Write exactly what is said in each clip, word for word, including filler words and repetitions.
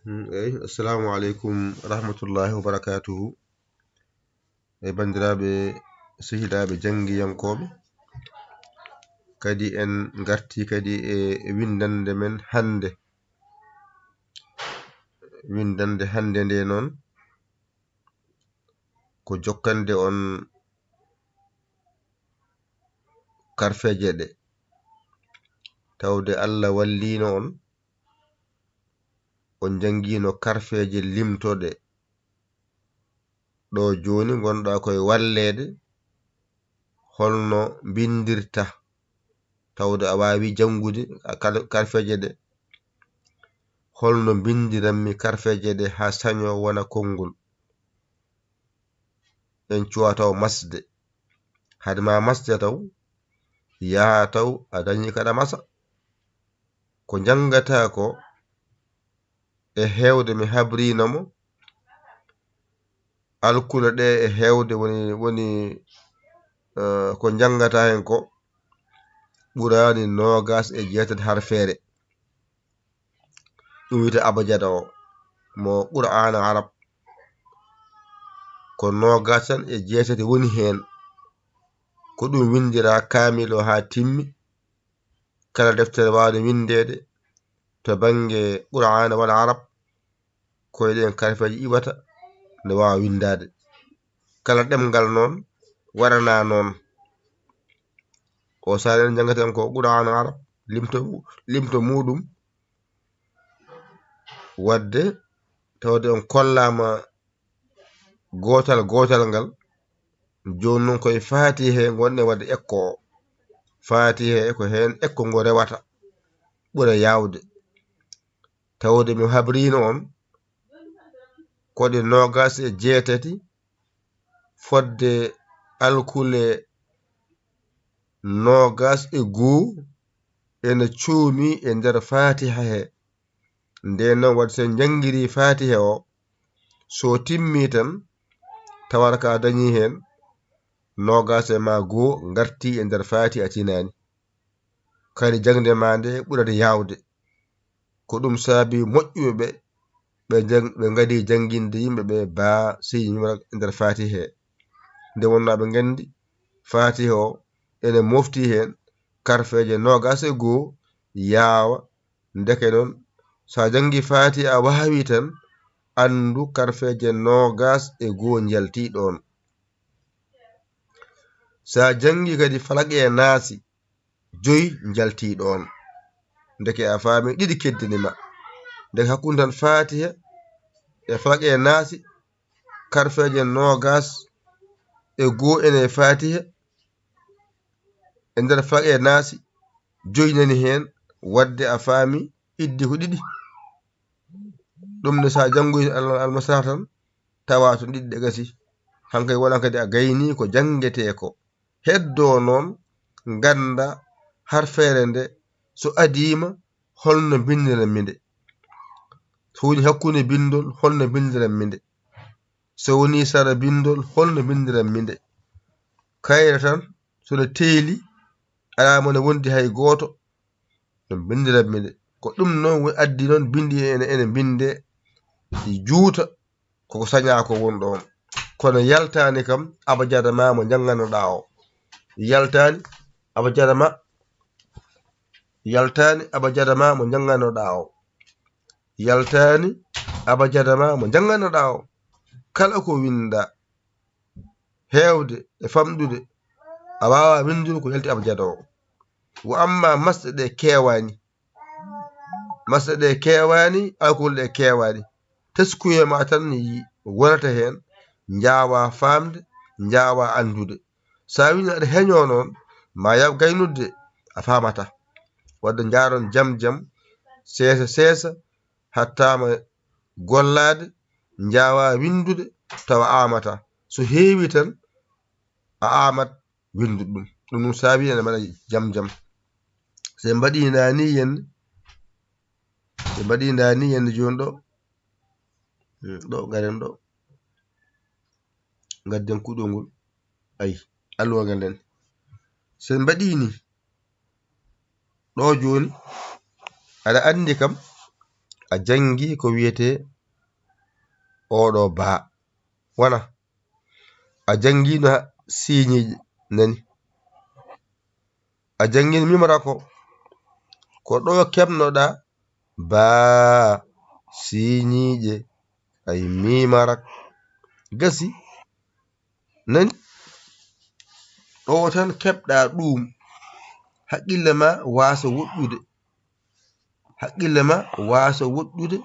Mm, eyi, assalamu aleykum wa rahmatullahi wa barakatuhu. E banndiraaɓe sehilaaɓe janngiyankooɓe, kadi en ngartii kadi e winndannde men hannde. Winndannde hannde nde noon, ko jokkande on karfeeje ɗe. Tawde Allah walliino on, on njanngiino karfeeje limtoɗe. Ɗo jooni ngonɗaa koye walleede holno mbinndirta, tawde a waawi janngude a kal-, karfeeje ɗe. Holno mbinndiranmi karfeeje ɗe haa saño wona konngol? En cuwa taw masde. Hade ma masde taw, yaha taw a dañi kaɗa masa. Ko njanngataa ko e heewde mi habriino mo. Alkule ɗe e heewde woni, woni, eh, ko njanngataa heen ko ɓuraani noogaas e jeetati harfeere. Ɗum wiyetee abajada o, mo Qur'aana Arab. Ko noogaas tan e jeetati woni heen. Ko ɗum winndiraa kaamil o haa timmi. Kala deftere waawde winndeede to bannge Qur'aana walla Arab, ko e ɗeen karfeeje iwata nde waawa winndaade. Kala ɗemngal noon waɗanaa noon. O saa'i en njanngaten ko Qur'aana Arab, limto, limto muuɗum. Waɗde tawde on kollaama gootal gootal ngal, jooni noon koye Faatiha ngonɗen waɗde ekko o. Faatiha ko heen ekko ngo rewata, ɓura yaawde. Tawde mi habriino on, ko ɗe noogaas e jeetati, fodde alkule noogaas e goo ene cuumi e nder Faatiha he. Ndeen noon, waɗi so en njanngirii Faatiha o, so timmii tan, tawata ka dañii heen noogaas e maa goo ngartii e nder Faatiha, a tinaani. Kadi jaŋde maa nde ɓurata yaawde. Ko ɗum saabi moƴƴuɓe ɓe, ɓe jang-, ɓe ngadii jannginde yimɓe ɓe baa sey yimɓe e nder Faatiha he. Nde wonnoo ɓe nganndi Faatiha o ene mofti heen karfeeje noogaas e goo, yaawa. Ndeke noon, so a janngii Faatiha a waawi tan, anndu karfeeje noogaas e goo njaltii ɗoon. So a janngii kadi Falaq e Naasi, joyi njaltii ɗoon. Ndeke a faami ɗiɗi keddani ma. Ndeke hakkunde tan Faatiha e Falaq e Naasi, karfeeje noogaas e goo ene e Faatiha. E nder Falaq e Naasi, joyi nani heen, waɗde a faami iddi ko ɗiɗi. Ɗum ne, so a janngoyi Al-, Almaslah tan, tawa toon ɗiɗi ɗe gasi. Hankay wona kadi a gaynii ko janngetee ko. Heddoo noon ngannda harfeere nde, so adiima, holno mbinndiranmi nde? So woni hakkunde binndol, holno mbinndiranmi nde? So woni sara binndol, holno mbinndiranmi nde? Kayre tan, so nde teeli, alaa mo ne wondi hay gooto, no mbinndiranmi nde. Ko ɗum noon woni addi noon binndi ene, ene mbinndee, juuta, koko sañaa ko won ɗoon. Kono yaltaani kam abajada ma mo njannganoɗaa o. Yaltaani abajada ma, yaltaani abajada ma mo njannganoɗaa o. Yaltaani abajada ma mo njannganoɗaa o. Kala ko winndaa, heewde e famɗude, a waawaa winndude ko yalti abajada o. Wa amma masɗe ɗe keewaani, masɗe ɗe keewaani, alkule ɗe keewaani. Teskuye ma tan yi-, wonata heen, njaawaa faamde, njaawaa anndude. So a winnii aɗa heñoo noon, ma yaw gaynudde, a faamataa. Waɗde njaaron jam jam, seesa seesa, hattaama gollaade, njaawaa winndude, tawa aamataa. So heewii tan, a aamat winndude ɗum. Ɗum ɗum saabi ene mbaɗa jam jam. So en mbaɗii ndaa nii yenne, so en mbaɗii ndaa nii yenne jooni ɗo, hmm, ɗo ngaren ɗo. Ngadden kuɗol ngol. Ayi, alluwa ngal nden. So en mbaɗii nii, ɗo jooni, aɗa anndi kam, A janngi ko wiyetee oo ɗoo baa. Wona a janngiino siiñiiɗi nani. A janngiino miimara ko, ko ɗoo keɓnoɗaa baa siiñiiɗi ay miimara. Gasi. Nani? Ɗoo tan keɓɗaa ɗuum. Haqqille ma waasa woɗɗude. Haqqille ma waasa woɗɗude.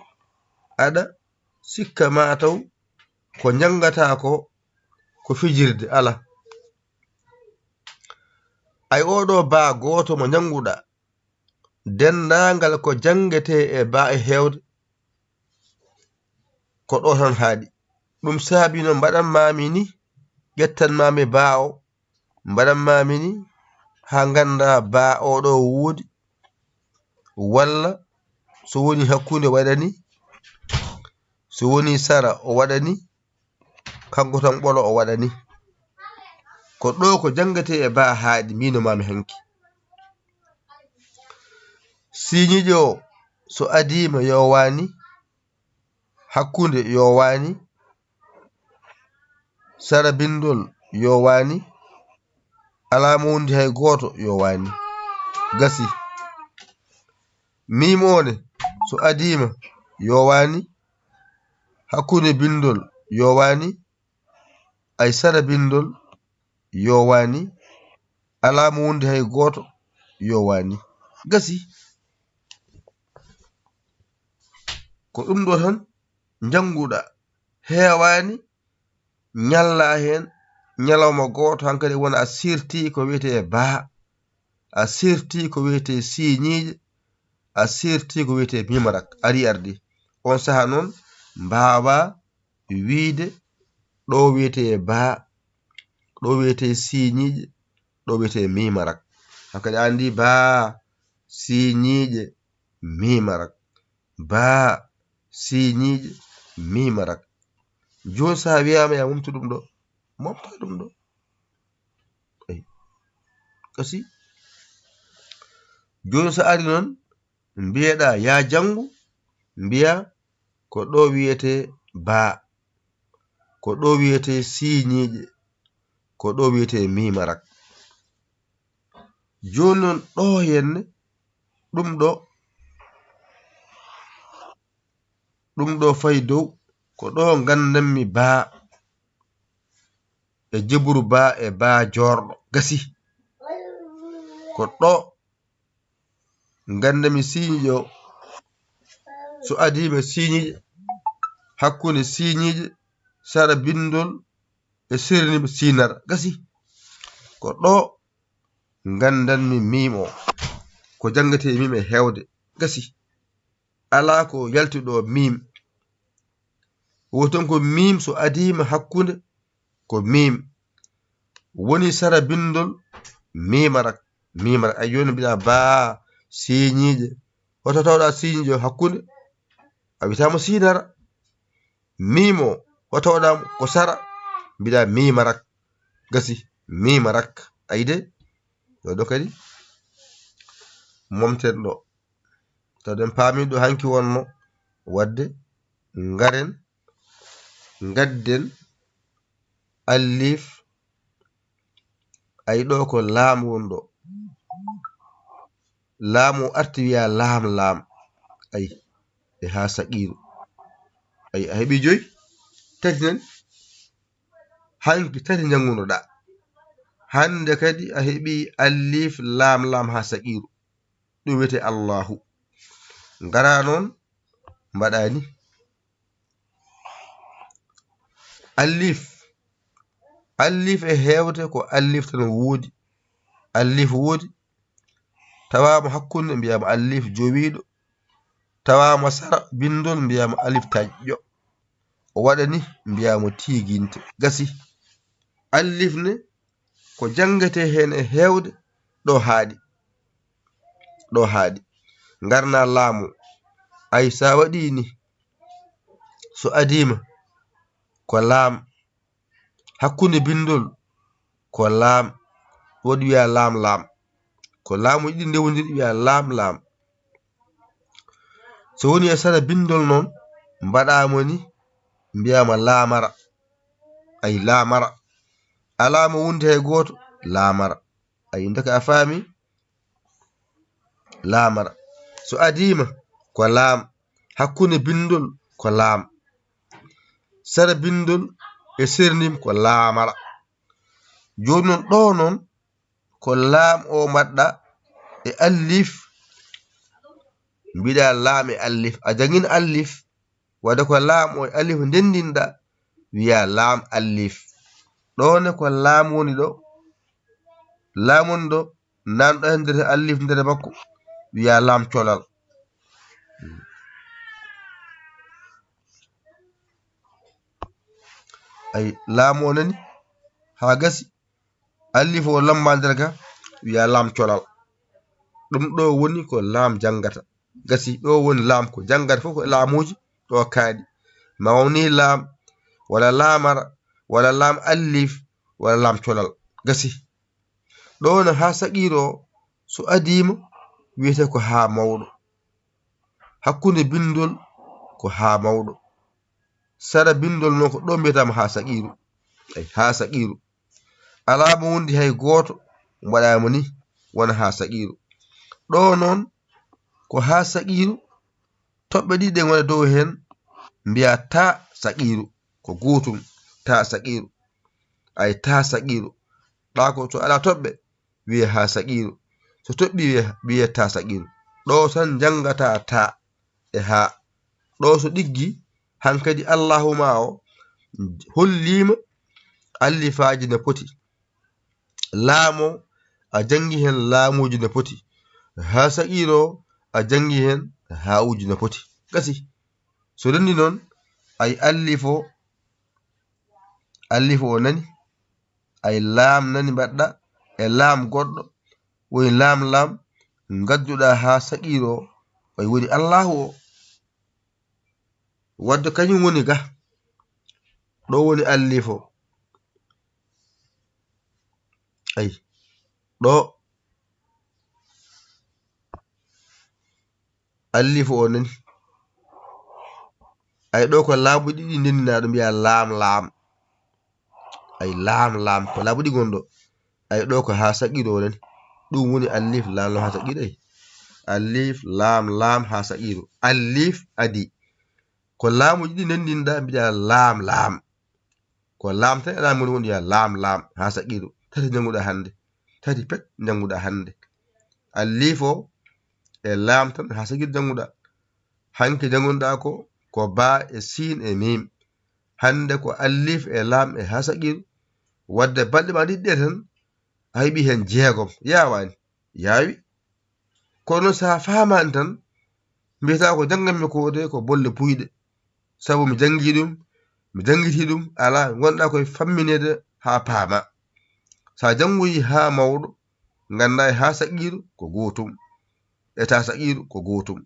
Aɗa sikka ma taw ko njanngataa ko, ko fijirde. Alaa. Ay oo ɗoo baa gooto mo njannguɗaa, denndaangal ko janngetee e baa e heewde, ko ɗoo tan haaɗi. Ɗum saabii noon mbaɗan maami ni, ƴettan maami baa o, mbaɗan maami ni haa nganndaa baa oo ɗoo woodi, walla so woni hakkunde waɗa ni, so woni sara o waɗa ni, kanko tan ɓolo o waɗa ni. Ko ɗoo ko janngetee e baa haaɗi, mbiino maami hanki. Siiñiiɗi o, so adiima yo waani, hakkunde yo waani, sara binndol yo waani, alaa mo wondi hay gooto yo waani. Gasi. Miim o ne, so adiima yo waani, hakkunde binndol yo waani, ay sara binndol yo waani, alaa mo wondi hay gooto yo waani. Gasi. Ko ɗum ɗoo tan njannguɗaa. Heewaani ñallaa heen ñalawma gooto, hankadi wona a sirtii ko wiyetee baa, a sirtii ko wiyetee siiñiiɗi, a sirtii ko wiyetee miimara. Ari ardi. Oon sahaa noon mbaawaa wiyde ɗo wiyetee baa, ɗo wiyetee siiñiiɗi, ɗo wiyetee miimara. Hankadi a anndi baa, siiñiiɗi, miimara. Baa, siiñiiɗi, miimara. Jooni so a wiyaama yaa momtu ɗum ɗo, momta ɗum ɗo. Eyi. Gasi. Jooni so ari noon, mbiyeɗaa yaa janngu, mbiyaa ko ɗo wiyetee baa, ko ɗo wiyetee siiñiiɗi, ko ɗo wiyetee miimara. Jooni noon ɗo henne, ɗum ɗo, ɗum ɗo fay dow, ko ɗo nganndanmi baa e jeburu baa e baa joorɗo. Gasi. Ko ɗo nganndanmi siiñiiɗi o, so adii mi siiñiiɗi, hakkunde siiñiiɗi, sara binndol e sirni siinara. Gasi. Ko ɗo nganndanmi miim o, ko janngetee miim e heewde. Gasi. Alaa ko yalti ɗo miim. Wooton ko miim so adii mi hakkunde, ko miim. Woni sara binndol miimara, miimara. Ay jooni mbiɗa baa siiñiiɗi. Hoto tawɗa siiñiiɗi o hakkunde? A wiytaama siinara. Miim o, hoto tawɗa ko sara? Mbiɗa miimara. Gasi, miimara. Ayi de, ɗo ɗo kadi momten ɗo. Taw eɗen paami ɗo hanki wonno waɗde, ngaren, ngadden alif, ay ɗo ko laam woni ɗo. Laam o arti wiya laam, laam. Ay, e haa saqiiru. Ay, a heɓi joy? Tati nan? Hanki tati njanngunoɗaa. Hannde kadi a heɓi alif, laam, laam haa saqiiru. Ɗum wiyetee Allaahu. Ngara noon, mbaɗa ni. Alif. Alif e heewde ko alif tan woodi. Alif woodi. Tawaama hakkunde, mbiyaama alif jowiiɗo. Tawaama sara binndol, mbiyaama alif taƴƴo. O waɗa ni, mbiyaama tiiginte. Gasi. Alif ne, ko janngetee heen e heewde, ɗo haaɗi. Ɗo haaɗi. Ngarna laamu. Ay, so a waɗii ni, so adii ma, ko laam. Hakkunde binndol, ko laam. Waɗi wiya laam, laam. Ko laamu ɗiɗi ndewondiri wiya laam, laam. So woni e sara bindol noon, mbaɗaama ni, mbiyaama laamara. Ay, laamara. Alaa mo wondi hay gooto, laamara. Ay, ndeke a faami? Laamara. So adiima, ko laam. Hakkunde bindol, ko laam. Sara bindol e serndim, ko laamara. Jooni noon, ɗo noon, ko laam o mbaɗɗa e allif. Mbiɗa laam e allif. A jangin allif. Wadde ko laam o e allif ndendinɗa, wiya laam allif. Ɗo ne ko laam woni ɗo. Laam woni ɗo, nan ɗo e nder allif nder makko, wiya laam colal. Ay, laam o nani, haa gasi. Allif o lamba nder ga, wiya laam colal. Ɗum ɗo woni ko laam jangata. Gasi, ɗo woni laam ko jangata fof ko laamuuji, ɗo kaaɗi. Ma woni laam, walla laamara, walla laam allif, walla laam colal. Gasi. Ɗo no haa saqiiro, so adiima, wiyete ko haa mawɗo. Hakkunde bindol ko haa mawɗo. Sara bindol noon ko ɗo mbiyetaama haa saqiiru. Ay, haa saqiiru. Alaa mo wondi hay gooto, mbaɗaama ni, wona haa saqiiru. Ɗo noon ko haa saqiiru, toɓɓe ɗiɗi ɗe ngona dow heen, mbiya taa saqiiru, ko gootum, taa saqiiru. Ay, taa saqiiru. Ɗa ko so alaa toɓɓe, wiye haa saqiiru. So toɓɓi, wiye, wiye taa saqiiru. Ɗo tan njanngataa taa e haa. Ɗo so ɗiggi, hankadi Allahu ma o holliima allifaaji no poti. Laam o, a janngi heen laamuuji no poti. Haa saqiiro, a janngi heen haa'uuji no poti. Gasi. So renndi noon, ay allif o, allif o nani, ay laam nani mbaɗɗa, e laam goɗɗo, woni laam laam, ngadduɗa haa saqiiro, ay woni Allahu o. Wadde kañum woni ga, ɗo woni allif o. Ay, ɗo allif o nani. Ay, ɗo ko laabu ɗiɗi ndenndinaaɗo mbiya laam laam. Ay, laam laam, ko laabu ɗiɗi gonɗo. Ay, ɗo ko haa saqiiro o nani. Ɗum woni allif, laam, laam haa saqiiro, ay. Allif, laam, laam haa saqiiro. Allif adi. Ko laamuuji ɗi ndenndinɗa mbiɗa laam laam. Ko laam tan e laam woni woni ya laam laam haa saqiiru. Tati njannguɗa hannde. Tati pet njannguɗa hannde. Allif o e laam tan haa saqiiru njannguɗa. Hanki njannguɗa ko, ko baa e siin e miim. Hannde ko allif e laam e haa saqiiru. Wadde balɗe ma ɗiɗi ɗe tan, a heɓi heen jeegom. Yaawaani. Yaawi. Kono so a faamaani tan, mbiyataa ko jannganmi ko de ko bolle puyɗe. Sabu mi janngii ɗum, mi janngiti ɗum, alaa, ngonɗa koye fammineede haa paama. So a janngoyi haa mawɗo, ngannda e haa saqiiru ko gootum, e taa saqiiru ko gootum.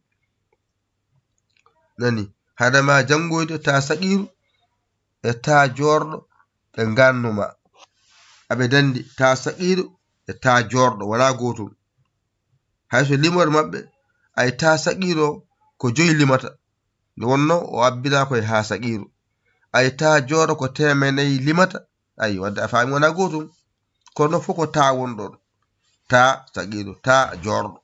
Nani, hade ma janngoyde taa saqiiru e taa joorɗo ɓe ngannuma. Aɓe ndenndi taa saqiiru e taa joorɗo, wonaa gootum. Hay so limoore maɓɓe, ay taa saqiiru o ko joyi limata. Nde wonno o abbira koye haa saqiiru. Ay taa joorɗo ko teemedde nayi limata. Ay, wadde a faami wonaa gootum. Kono fof ko taa woni ɗon. Taa saqiiru, taa joorɗo.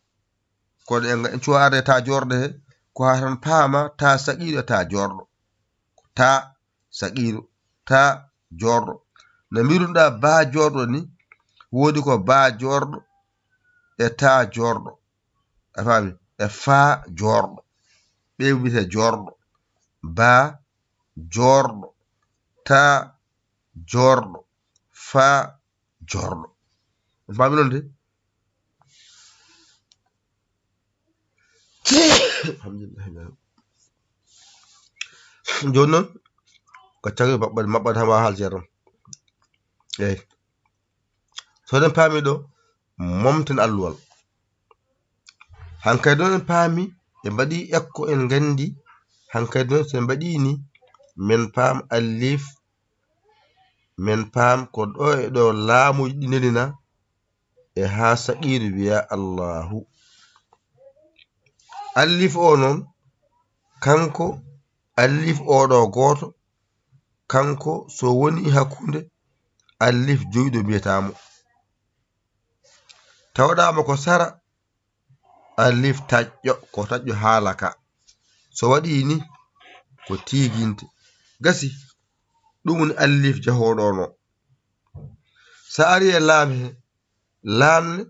Kono en, en cuwa arde taa joorɗo he, ko haa tan paama taa saqiiru e taa joorɗo. Ko taa saqiiru, taa joorɗo. No mbiruɗa baa joorɗo ni, woodi ko baa joorɗo e taa joorɗo. A faami? E faa joorɗo. Ɓe wiyete joorɗo. Baa joorɗo. Taa joorɗo. Faa joorɗo. On paami noon de? Alhamdulillah. Jooni noon, ko caggal maɓɓe, maɓɓe tan waawa haalde tan. Eey. So eɗen paami ɗo, momten alluwal. Hankadi noon en paami, en mbaɗi ekko, en nganndi. Hankadi noon so en mbaɗi ni, men paam allif, men paam ko ɗo e ɗo laamuuji ɗi ndenina, e haa saqiiru wiya Allahu. Allif o noon, Kanko allif oɗo gooto, kanko so woni hakkunde allif joyɗo mbiyataamo. Tawɗaama ko sara, allif taƴƴo, ko taƴƴo haala ka. So waɗi ni, ko tiiginte. Gasi, ɗum woni allif jahooɗo no. So ari e laam he, laam ne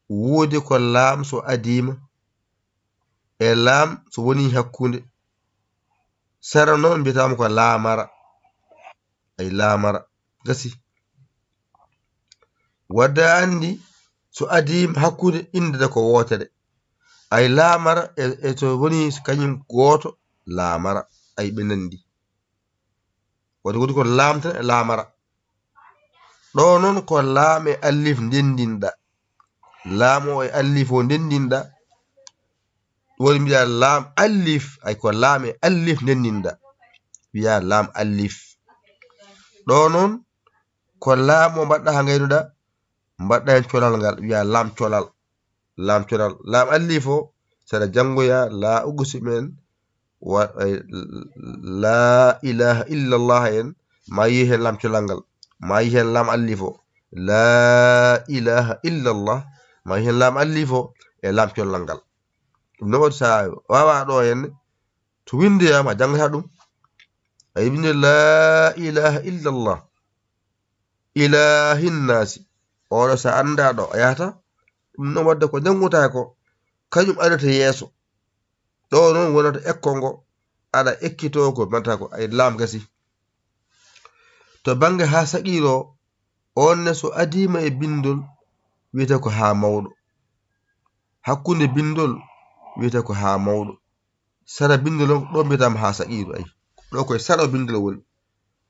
woodi ko laam so adiima, e laam so woni hakkunde. Sara noon mbiyataama ko laamara. Ay laamara. Gasi. Wadde a anndi so adiima hakkunde innde de ko wootere. Ay laamara e, e so woni kañum gooto laamara. Ay ɓe nanndi. Wadde woodi ko laamtana e laamara. Ɗo noon ko laam e allif ndenndinɗa. Laam o e allif o ndenndinɗa. Woni mbiya laam allif, ay ko laam e allif ndenndinɗa. Wiya laam allif. Ɗo noon ko laam o mbaɗɗa ha ngaynuɗa, mbaɗɗa hen colal ngal, wiya laam colal. Laam colal. Laam allif o, saɗa janngoya la uqsimu en, wa, ay, la ilaha illallah en, ma yi hen laam colal ngal. Ma yi hen laam allif o. La ilaha illallah. Ma yi hen laam allif o e laam colal ngal. Ɗum noon waɗi so a waawaa ɗo henne, so winndoyaama, a janngataa ɗum. A yi winnde laa ilaaha illallah, ilaahin naasi. Oɗo so a anndaa ɗo a yahata, ɗum noon waɗde ko njanngutaa ko, kañum adata yeeso. Ɗo noon wonata ekko ngo, aɗa ekkitoo ko mbaɗata ko, ay laam gasi. To bannge haa saqiiro, oon ne so adiima e binndol, wiyetee ko haa mawɗo. Hakkunde binndol, wiyetee ko haa mawɗo. Sara binndol on, ɗo mbiyetaama haa saqiiru, ay. Ɗo koye sara binndol woni.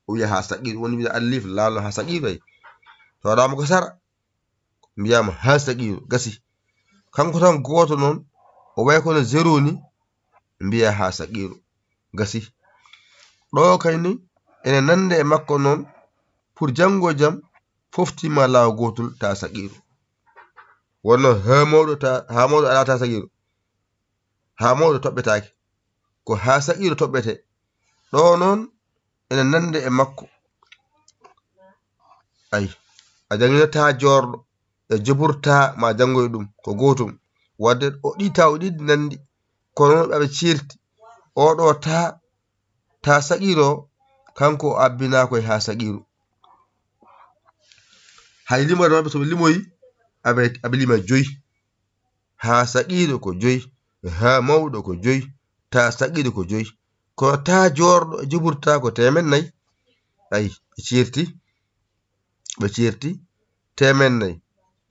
O wiya haa saqiiru, woni wiya allif, laalo haa saqiiru, ay. To waɗaama ko sara, mbiyaama haa saqiiru, gasi. Kanko tan gooto noon, o wayi kono zéro ni, mbiya haa saqiiru, gasi. Ɗo kay ni, ene nande e makko noon, pour janngo e jam, foftima laawo gootol ta saqiiru. Wonno haa mawɗo ta, haa mawɗo alaa ta saqiiru. Haa mawɗo toɓɓetaake. Ko haa saqiiru toɓɓetee. Ɗo noon, ene nande e makko. Ay, a janngino ta joorɗo, e jubur ta ma janngoy ɗum, ko gootum. Wadde o ɗi ta o ɗiɗi nanndi, kono noon aɓe ceerti. Oɗo ta, ta saqiiro, kanko o abbinaa koye haa saqiiru. Hay limoore maɓɓe so ɓe limoyi, aɓe, aɓe lima joyi. Haa saqiiɗo ko joyi, haa mawɗo ko joyi, ta saqiiɗo ko joyi. Kono ta joorɗo e jubur ta ko teemen nayi. Ay, ɓe ceerti, ɓe ceerti, teemen nayi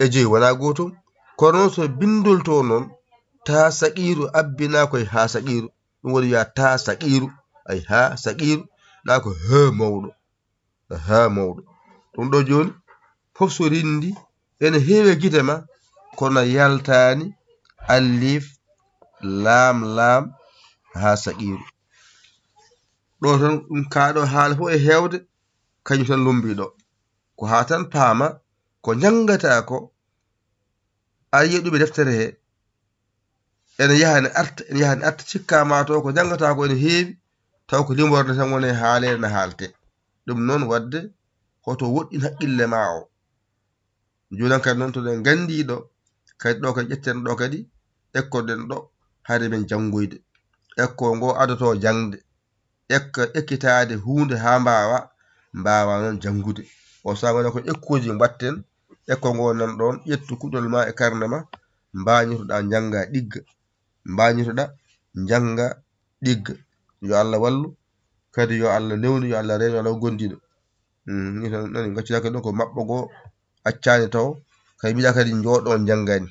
e joyi wonaa gootum. Kono noon so binndol to noon, ta saqiiru abbinaa koye haa saqiiru. Ɗum woni wiya ta saqiiru, ay haa saqiiru, ɗa ko haa mawɗo. Haa mawɗo. Ɗum ɗo jooni, fof so rinndi, ene heewi e gite ma, kono yaltaani allif, laam, laam, haa saqiiru. Ɗo tan, ɗum kaa ɗo haala fof e heewde, kañum tan lummbii ɗo. Ko haa tan paama, ko njanngataa ko, a yiya ɗum e deftere he, ene yaha ene arta, ene yaha ene arta, cikkaa ma taw ko njanngataa ko ene heewi, taw ko limorde tan woni e haaleede na haalte. Ɗum noon waɗde hoto woɗɗin haqqille ma o. Jooni kadi noon to ɗen nganndii ɗo, kadi ɗo kadi ƴetten ɗo kadi, ekkoɗen ɗo, hade men janngoyde. Ekko ngo adotoo jaŋde. Ekka ekkitaade huunde haa mbaawa, mbaawa noon janngude. O saanga ko ekkuuji mbaɗten, ekko ngo nan ɗoon, ƴettu kuɗol ma e karne ma, mbaañotoɗaa njannga ɗigga. Mbaañotoɗaa njannga ɗigga. Yo Allah wallu, kadi yo Allah newnu, yo Allah reenu, yo Allah gondiɗo. Mm, ni tan nani, ngaccuɗaa kadi ɗo ko maɓɓo goo, accaani taw, kay mbiɗa kadi njooɗo on njanngaani.